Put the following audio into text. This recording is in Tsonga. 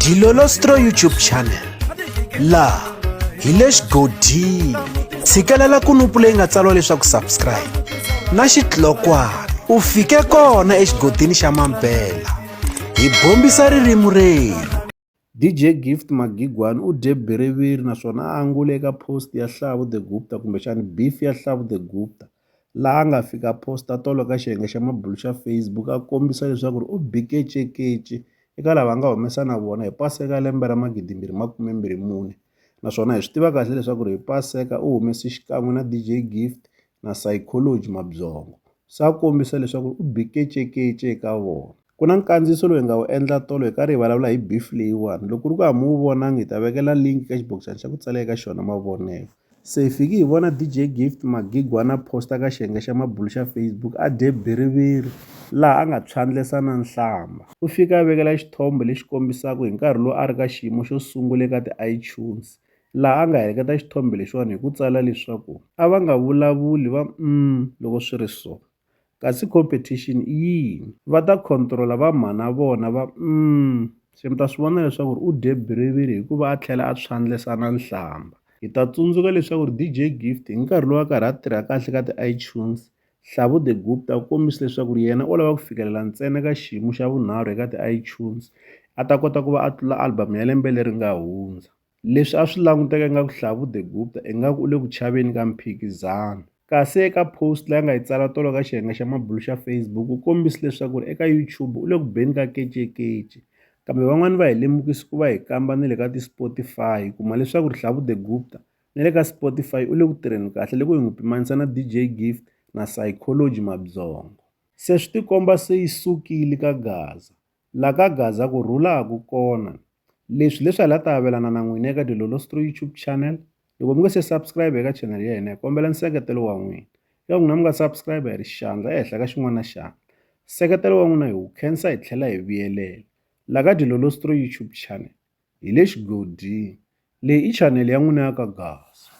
Dilolostro YouTube channel laha hi le xigodini tshikelela kunupu leyi nga tsariwa leswaku subscribe na xitlokwana u fike kona exigodini xa mampela hi bombisa ririmi rerhu. DJ Gift Magigwani u dye biriviri naswona a angule eka post ya Hlavu The Gupta kumbexana beef ya Hlavu The Gupta laha a nga fika a posta tolo ka xiyenge xa mabulo xa Facebook a kombisa leswaku u bi kecekece eka lava a nga humesa na vona hi paseka lembe ra 2024 naswona hi swi tiva kahle leswaku hi paseka u humese xikan'we na DJ Gift na Psychology Mabyongo se a kombisa leswaku u bi kecekece eka vona. Ku na nkandziyiso lowu hi nga wu endla tolo hi karhi hi vulavula hi beef leyiwani loko ku ri ku a mi wu vonangi hi ta vekela link ka xibokisana xa ku tsala eka xona mavonelo. Se hi fiki hi vona DJ Gift Magigwana posta ka xiyenge xa mabulo xa Facebook a dye biriviri laha a nga phyandlesa na nhlamba. U fike a vekela xithombe lexi kombisaka hi nkarhi lowu a ri ka xiyimo xo sungula eka ti-iTunes laha a nga heleketa xithombe lexiwani hi ku tsala leswaku a va nga vulavuli va loko swi ri so. Kasi competition i yini? Va ta control-a va mhana vona va Se mi ta swi vona leswaku u dye biriviri hikuva a tlhela a phyandlesa na nhlamba. Hi ta tsundzuka leswaku DJ Gift hi nkarhi lowu a karhi a tirha kahle ka ti-iTunes, Hlavu The Gupta u kombise leswaku yena u lava ku fikelela ntsena ka xiyimo xa vunharhu eka ti-iTunes a ta kota ku va a tlula album ya lembe leri nga hundza. Leswi a swi languteka ingaku Hlavu The Gupta ingaku u le ku chaveni ka mphikizano. Kasi eka post leyi a nga yi tsala tolo ka xiyenge xa mabulo xa Facebook u kombise leswaku eka YouTube u le ku beni ka kecekece. Kambe van'wani va hi lemukise ku va hi kamba ni le ka ti-Spotify hi kuma leswaku Hlavu The Gupta na le ka Spotify u le ku tirheni kahle loko hi n'wi pimanisa na DJ Gift na Psychology Mabyongo. Se swi tikomba se yi sukile ka Gaza. La ka Gaza ku rhula a ku kona. Leswi leswi hi la ta avelana na n'wina eka Dilolostro YouTube channel. Loko mi nga se subscribe eka channel ya hina hi kombela nseketelo wa n'wina. Eka n'wina mi nga subscribe hi ri xandla ehenhla ka xin'wana xandla. Nseketelo wa n'wina hi wu khensa hi tlhela hi vuyelela. La ka Dilolostro YouTube channel hi le xigodini. Leyi i channel ya n'wina ya ka Gaza.